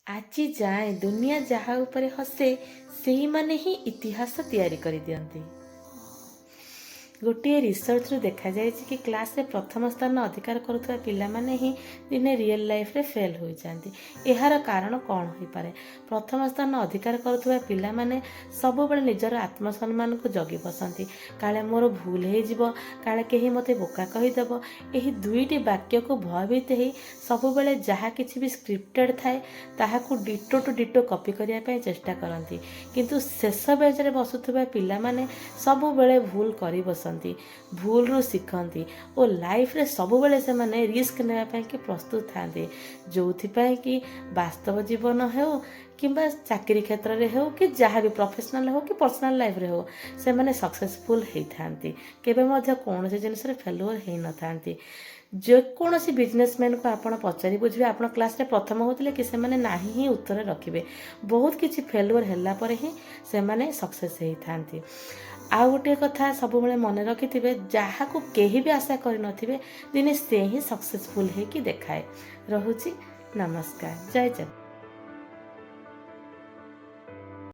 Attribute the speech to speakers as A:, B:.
A: ଆଜି ଯାଏଁ ଦୁନିଆ ଯାହା ଉପରେ ହସେ, ସେଇମାନେ ହିଁ ଇତିହାସ ତିଆରି କରିଦିଅନ୍ତି। ଗୋଟିଏ ରିସର୍ଚ୍ଚରୁ ଦେଖାଯାଇଛି କି କ୍ଲାସରେ ପ୍ରଥମ ସ୍ଥାନ ଅଧିକାର କରୁଥିବା ପିଲାମାନେ ହିଁ ଦିନେ ରିଏଲ୍ ଲାଇଫରେ ଫେଲ୍ ହୋଇଯାଆନ୍ତି। ଏହାର କାରଣ କ'ଣ ହୋଇପାରେ? ପ୍ରଥମ ସ୍ଥାନ ଅଧିକାର କରୁଥିବା ପିଲାମାନେ ସବୁବେଳେ ନିଜର ଆତ୍ମସମ୍ମାନକୁ ଜଗି ବସନ୍ତି। କାଳେ ମୋର ଭୁଲ ହେଇଯିବ, କାଳେ କେହି ମୋତେ ବୋକା କହିଦେବ, ଏହି ଦୁଇଟି ବାକ୍ୟକୁ ଭୟଭୀତ ହେଇ ସବୁବେଳେ ଯାହା କିଛି ବି ସ୍କ୍ରିପ୍ଟେଡ୍ ଥାଏ, ତାହାକୁ ଡିଟୋ ଟୁ ଡିଟୋ କପି କରିବା ପାଇଁ ଚେଷ୍ଟା କରନ୍ତି। କିନ୍ତୁ ଶେଷ ବେଞ୍ଚରେ ବସୁଥିବା ପିଲାମାନେ ସବୁବେଳେ ଭୁଲ କରି ବସନ୍ତି, ଭୁଲରୁ ଶିଖନ୍ତି ଓ ଲାଇଫରେ ସବୁବେଳେ ସେମାନେ ରିସ୍କ ନେବା ପାଇଁକି ପ୍ରସ୍ତୁତ ଥାଆନ୍ତି, ଯେଉଁଥିପାଇଁ କି ବାସ୍ତବ ଜୀବନ ହେଉ କିମ୍ବା ଚାକିରି କ୍ଷେତ୍ରରେ ହେଉ କି ଯାହା ବି ପ୍ରଫେସନାଲ୍ ହେଉ କି ପର୍ସନାଲ୍ ଲାଇଫରେ ହେଉ, ସେମାନେ ସକ୍ସେସଫୁଲ୍ ହେଇଥାନ୍ତି। କେବେ ମଧ୍ୟ କୌଣସି ଜିନିଷରେ ଫେଲୁଅର୍ ହେଇନଥାନ୍ତି। ଯେକୌଣସି ବିଜନେସମ୍ୟାନକୁ ଆପଣ ପଚାରି ବୁଝିବେ, ଆପଣ କ୍ଲାସରେ ପ୍ରଥମ ହେଉଥିଲେ କି? ସେମାନେ ନାହିଁ ହିଁ ଉତ୍ତର ରଖିବେ। ବହୁତ କିଛି ଫେଲୁଅର୍ ହେଲା ପରେ ହିଁ ସେମାନେ ସକ୍ସେସ୍ ହେଇଥାନ୍ତି। ଆଉ ଗୋଟିଏ କଥା ସବୁବେଳେ ମନେ ରଖିଥିବେ, ଯାହାକୁ କେହି ବି ଆଶା କରିନଥିବେ, ଦିନେ ସେ ହିଁ ସକ୍ସେସଫୁଲ୍ ହେଇକି ଦେଖାଏ। ରହୁଛି, ନମସ୍କାର, ଜୟ ଜଗନ୍ନାଥ।